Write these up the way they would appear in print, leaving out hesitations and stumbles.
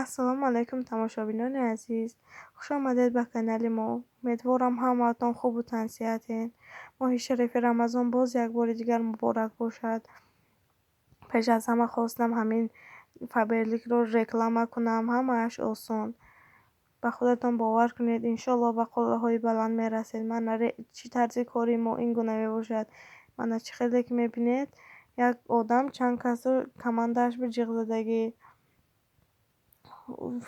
Ассалому алайкум, тамошобинони азиз, хуш омадед ба канали мо. Умедворам, ҳамаатон хубу тансиҳатед. Моҳи шарифи Рамазон боз як бори дигар муборак бошад. Пеш аз ҳама хостам ҳамин Фаберликро реклама кунам. Ҳамааш осон. Ба худатон бовар кунед, иншоаллоҳ ба қуллаҳои баланд мерасед. Мана чӣ тарзи кори мо ин гуна мебошад. Мана чӣ хеле ки мебинед, як одам чанд касро командааш ба ҷиғзадагӣ.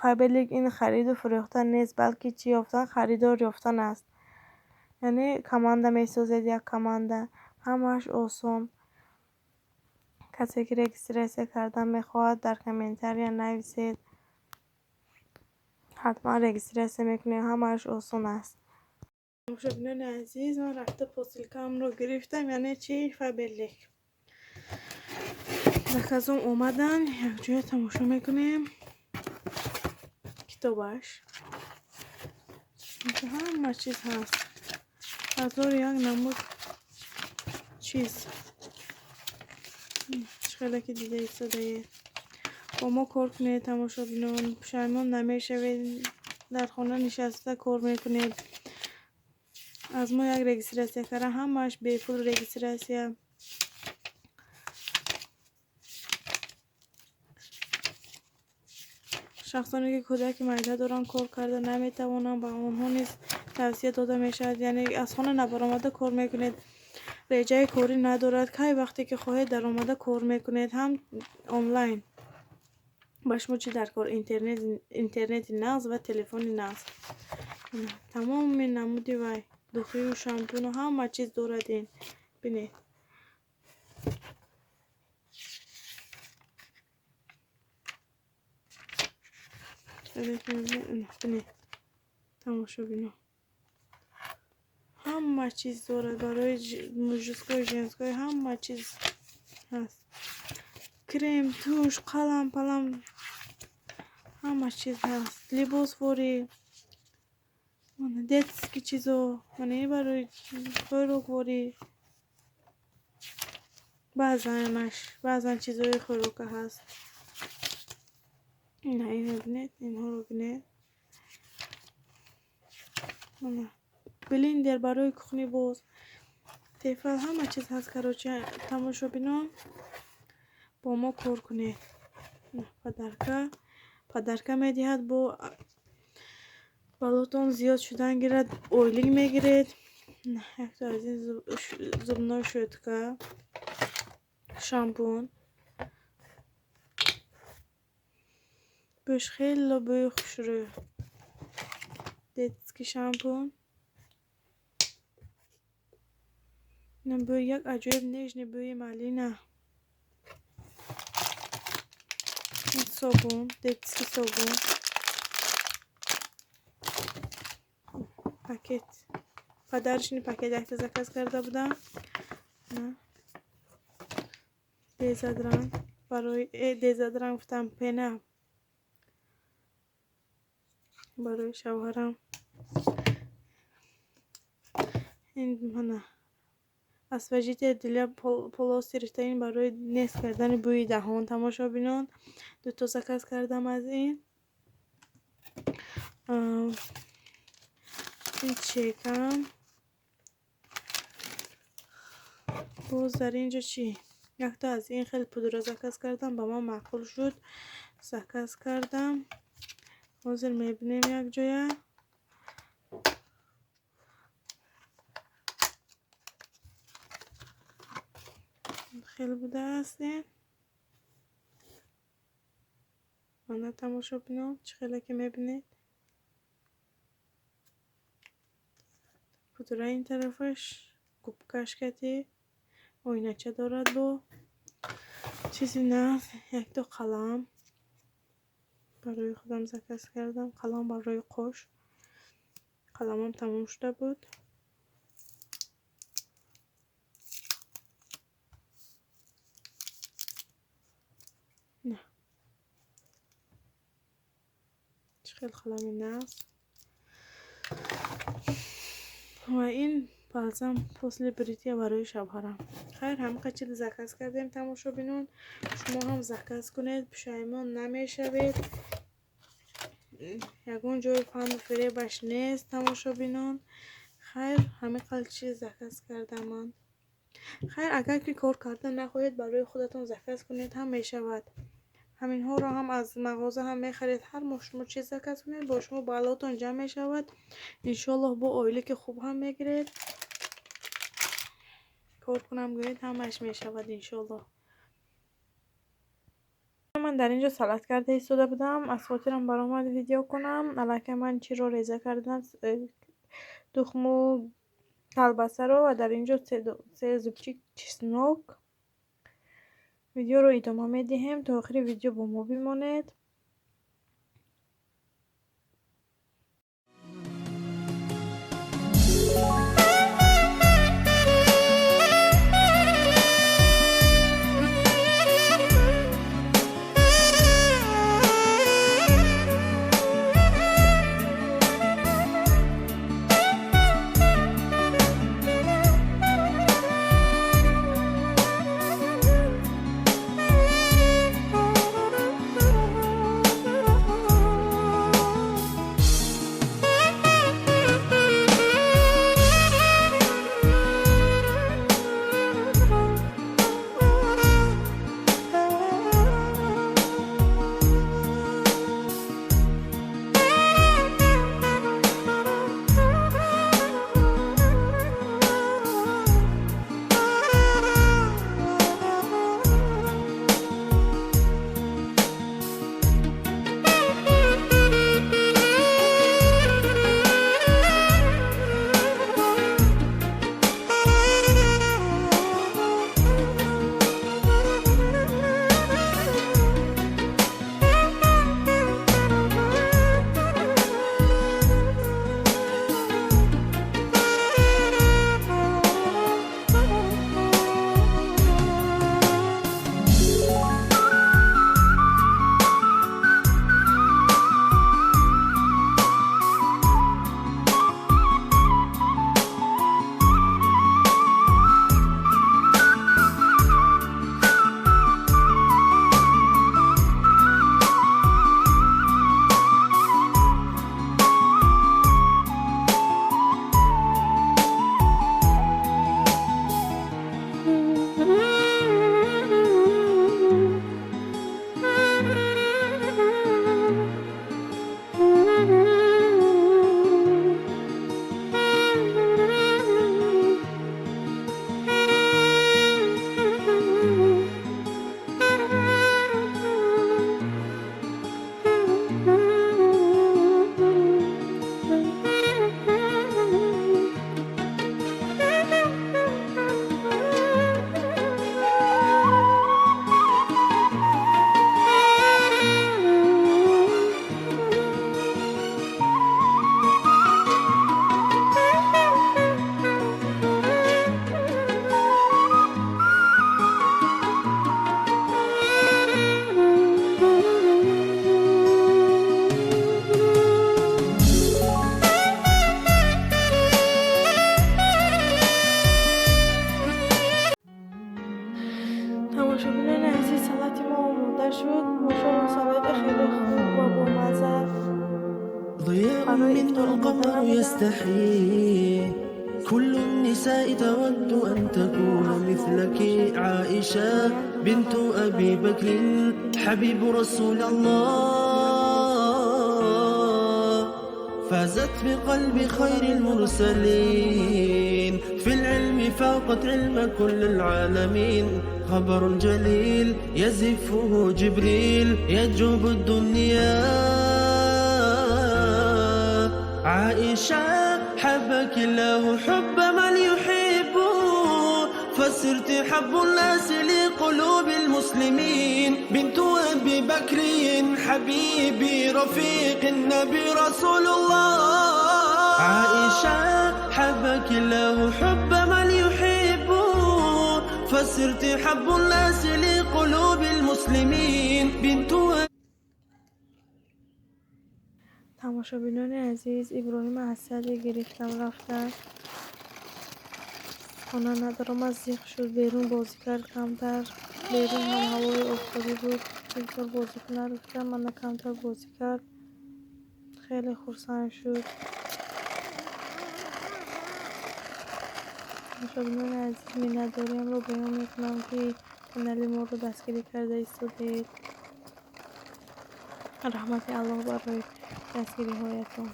Фаберлик ин хариду фурӯхтан нест, балки чӣ ёфтан, харидор ёфтан аст. Яъне команда месозед, як команда. Ҳамааш осон. Касе ки регистрация кардан мехоҳад, дар комментария нависед. Ҳатман регистрация мекунем, ҳамааш осон аст. Тамошобинони азиз, ман рафта посилкаамро гирифтам, яъне чи, Фаберлик. Заказом омадан, якҷоя тамошо мекунем. Китобаш. Ҳама чиз ҳаст. Ҳазору як намуд чиз. Чӣ хеле ки дида истодаед. Бо мо кор кунед, тамошобинон, пушаймон намешавед, дар хона нишаста кор мекунед. Аз мо як регистрация карда, ҳамааш бепул регистрация. Шахсоне ки кӯдаки майда доранд, кор карда наметавонанд, ба онҳо низ тавсия дода мешавад. Яъне аз хона набаромада кор мекунед. Реҷаи корӣ надорад. Кай вақте ки хоҳед, даромада кор мекунед, ҳам онлайн. Ба шумо чӣ дар кор? Интернет, интернети нағз ва телефони нағз. Тамоми намуди вай, духию шампуну ҳама чиз дорад ин. Бинед. Бинед. Тамошобино. Ҳама чиз дорад барои мужской, женской ҳама чиз ҳаст. Крем, туш, қалам, палам ҳама чиз ҳаст. Либосворӣ, детский чизо, мана ин барои хӯрокворӣ. Баъзанаш, баъзан чизои хӯрока ҳаст. Ина ино бинед, инҳоро бинед. Мана блендер барои кухни боз. Тефал ҳама чиз ҳаст, короче, тамошобинон, бо мо кор кунед. Подарка, подарка медиҳад, бо балотон зиёд шудан гирад, ойлик мегиред. Якто аз ин зубной щётка, шампун. Бӯш хело бӯи хушрӯ. Детский шампун. Ина бӯи як аҷоиб нежный бӯи малина. Ин собун, детский собун. Пакет. Подарочный пакет якта заказ карда будам. Дезодорант барои дезодорант гуфтам, пена барои шавҳарам. Ин мана освежитель для полости рта, ин барои нест кардани бӯи даҳон, тамошобинон. Дуто заказ кардам аз ин. Ин чекам. Боз дар ин ҷо чӣ? Якто аз ин хел пудра заказ кардам, ба ман маъқул шуд. Заказ кардам. Ҳозир мебинем якҷоя. Хел будааст ин. Мана, тамошобинон, чӣ хеле ки мебинед. Пудра ин тарафаш, губкаш кати, оинача дорад бо чизи нағз. Якто қалам барои худам заказ кардам. Қалам барои қош. Қаламам тамом шуда буд. На. Чӣ хел қалами нағз. Ва ин бальзам после бритья барои шавҳарам. Хайр, ҳамқа чиз заказ кардем, тамошобинон. Шумо ҳам заказ кунед, пушаймон намешавед. Ягон ҷои фанду фиребаш нест, тамошобинон. Хайр, ҳамин қадр чиз заказ кардам ман. Хайр, агар ки кор карда нахоҳед, барои худатон заказ кунед ҳам мешавад. Ҳаминҳоро ҳам аз мағоза ҳам мехаред. Ҳар моҳ шумо чиз заказ кунед, бо шумо баллотон ҷамъ мешавад. Иншоаллоҳ бо оиле ки хуб ҳам мегиред. Кор кунам гӯед, ҳамааш мешавад иншоаллоҳ. Ман дар инҷо салат карда истода будам, аз хотирам баромад видео кунам. Аллакай ман чиро реза кардам, тухму колбасаро ва дар инҷо се зубчик чеснок. Видеоро идома медиҳем, то охири видео бо мо бимонед. Тамошобинони азиз, салати мо омода шуд. Мошоалло, салати хеле хуб ва бомазза. ضياء барои منه ифтор омода القمر намудам. يستحي كل النساء تود أن تكون مثلك عائشة بنت أبي بكر حبيب رسول الله فازت بقلب خير المرسلين في العلم فاقت علم كل العالمين خبر جليل يزفه جبريل يجوب الدنيا عائشة حبك الله حب من يحبه فصرت حب الناس لقلوب المسلمين بنت أبي بكر حبيبي رفيق النبي رسول الله عائشة حبك الله حب من يحبه فصرت حب الناس لقلوب المسلمين بنت Тамошобинони азиз, Иброҳима аз саде гирифтам рафта. Хона надаромад, зиқ шуд, берун бозӣ кард камтар. Берун ҳам ҳавои офтобӣ буд. Бисёр бозӣ кунад гуфтам, мана камтар бозӣ кард. Хеле хурсанд шуд. Тамошобинони азиз, миннатдориамро баён мекунам, ки канали моро дастгирӣ карда истодаед. Раҳмати Аллоҳ барои дастгириҳоятон.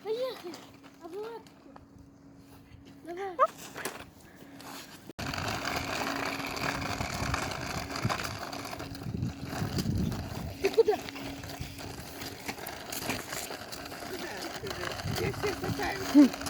Поехали! Обратно! Давай! Ты куда? Я всех катаю.